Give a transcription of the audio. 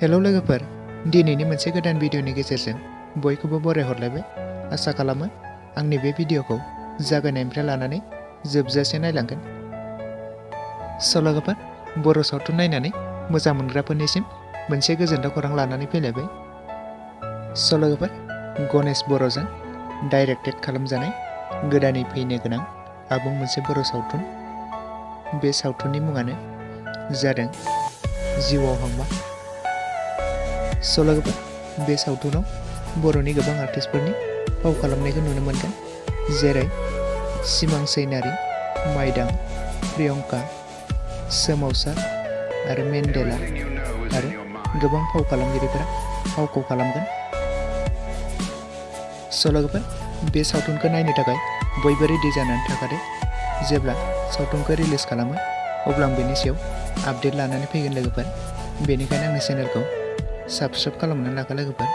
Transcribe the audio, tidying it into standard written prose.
Hello लोगोफोर, दिनैनि मोनसे गोदान भिडिअनि गेजेरजों बयखौबो बरायहरलायबाय। आसा खालामो आंनि बे भिडिअखौ जागायनायनिफ्राय लानानै जोबजासे नायलांगोन। लोगोफोर, बर' सावथुन नायनानै मोजां मोनग्राफोरनिसिम मोनसे गोजोनथाव खौरां लानानै फैलायबाय। लोगोफोर, गणेश बर'जों डाइरेक्टेड खालामजानाय गोदानै फैनो गोनां आबुं मोनसे बर' सावथुन। बे सावथुननि मुङानो जादों जिउआव हांमा। लोगोफोर, बे सावथुनाव बर'नि गोबां आर्टिस्टफोरनि फाव खालामनायखौ नुनो मोनगोन, जेरै सिमां सैनारि, माइदां, प्रियंका, सोमावसार आरो मेन्डेला आरो गोबां फाव खालामगिरिफोरा फावखौ खालामगोन। लोगोफोर, बे सावथुनखौ नायनो थाखाय बयबो रेडि जानानै थाखादो। जेब्ला सावथुनखौ रिलिज खालामो अब्ला आं बेनि सायाव आपडेट लानानै फैगोन लोगोफोर। बेनिखायनो आंनि चेनेलखौ साबस्क्राइब खालामनानै लाखा लोगोफोर।